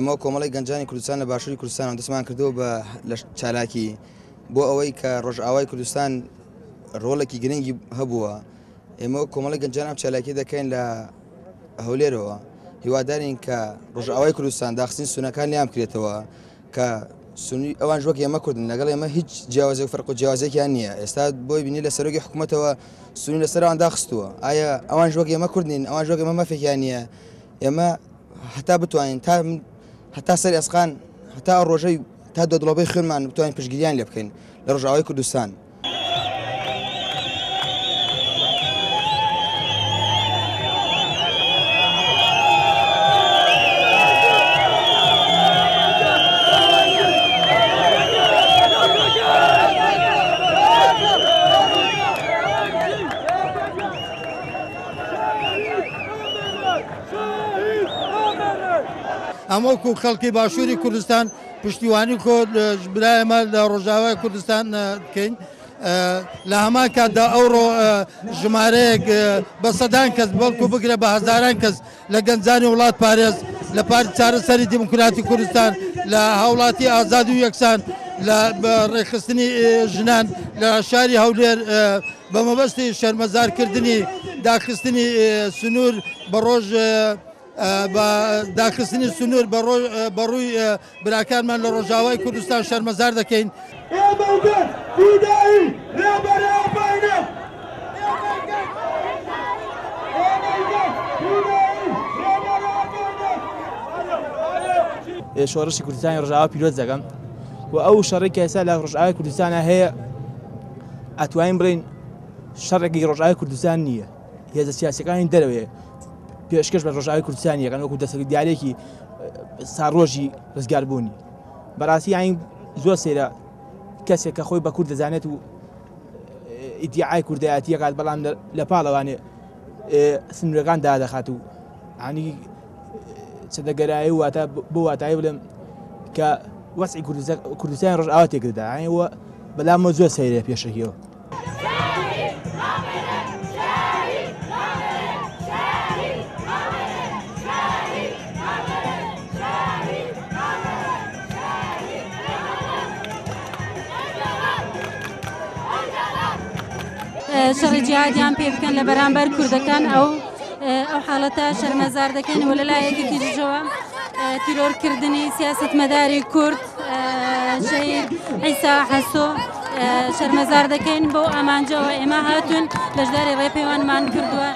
ئێمە کۆمەڵی گەنجانی کوردستان لە باشووری کوردستان دەستمان کردەوە بە لە چالاکی بۆ ئەوەی کە ڕۆژئاوای کوردستان ڕۆڵێکی گرنگی هەبووە. ئێمە کۆمەڵی گەنجان ئەم چالاکی دەکەین لە هەولێرەوە، هیوادارین کە ڕۆژئاوای کوردستان داخستنی سونەکان لیان بکرێتەوە کە سونی ئەوان وەک ئێمە کوردن، لەگەڵ ئێمە هیچ جیاوازێک و فەرق و جیاوازێکیان نییە. ئێستا بۆی بینی لە سەرۆکی حکوومەتەوە سونی لەسەر ئەوان داخستووە. ئایا ئەوان وەک ئێمە کورد نین؟ ئەوان وەک ئێمە مافێکیان نییە؟ ئێمە هەتا بتوانین تا هەتا سەر ئێسقان، هەتا ئەو ڕۆژەی تا دۆدڵۆبەی خوێنمان بتوانین پشتگیریان لێ بکەین لە ڕۆژئاوای کوردستان. ئەم وەکو خەڵکی باشووری کوردستان پشتیوانی کۆ برایەمە لە ڕۆژاوای کوردستان بکەین. لە هەمان کاتدا ئەوڕۆ ژمارەیەک بە سەدان کەس، بەڵکو بگرە بە هەزاران کەس لە گەنجانی وڵات پارێز، لە پارتی چارەسەری دیموکراتی کوردستان، لە هاوڵاتی ئازاد و یەکسان، لە ڕێکخستنی ژنان لە شاری هەولێر بە مەبەستی شەرمەزارکردنی داخستنی سنوور بە ڕۆژ بە داخستنی سنوور بە ڕووی براکانمان لە ڕۆژاوای کوردستان شەرمەزار دەکەین. ئێمە و گەل فیدایی ڕێبەر ئاپۆینە. شۆڕشی کوردستانی ڕۆژاوا پیرۆز دەکەم و ئەو شەڕی کە ئێستا لە ڕۆژاوای کوردستانە هەیە ئەتوانین بڵێین شەڕێکی ڕۆژاوای کوردستان نییە، هێزە سیاسەکانی دەرەوەیە پێشکەش بە ڕۆژاوای کوردستان یەکەن وەکو دەسەک دیارێکی ساڕۆژی ڕزگاربوونی. بەڕاستی یانی زۆر سەیرە کەسێک کە خۆی بە کورد دەزانێت و ئیدیعای کوردایەتی ئەکات، بەڵام لە پاڵەوانێ سنوورەکان دادەخات و ینی چەدەگەرایی و واتە بۆ واتایی بڵێم کە وەزعی کوردستان ڕۆژئاوا تێکدەدا، یانی وە بەلامەوە زۆر سەیرە پێشەکیەوە. شەڕی جیهادیان پێ بکەن لە بەرامبەر کوردەکان، ئەو ئەو حاڵەتە شەرمەزار دەکەین و لەلایەکی تیژەوە تیرۆرکردنی سیاستمەداری کورد شەهید عیسا حەسۆ شەرمەزار دەکەین. بەو ئامانجەوە ئێمە هاتوون بەشداری ڕێپێوانمان کردووە.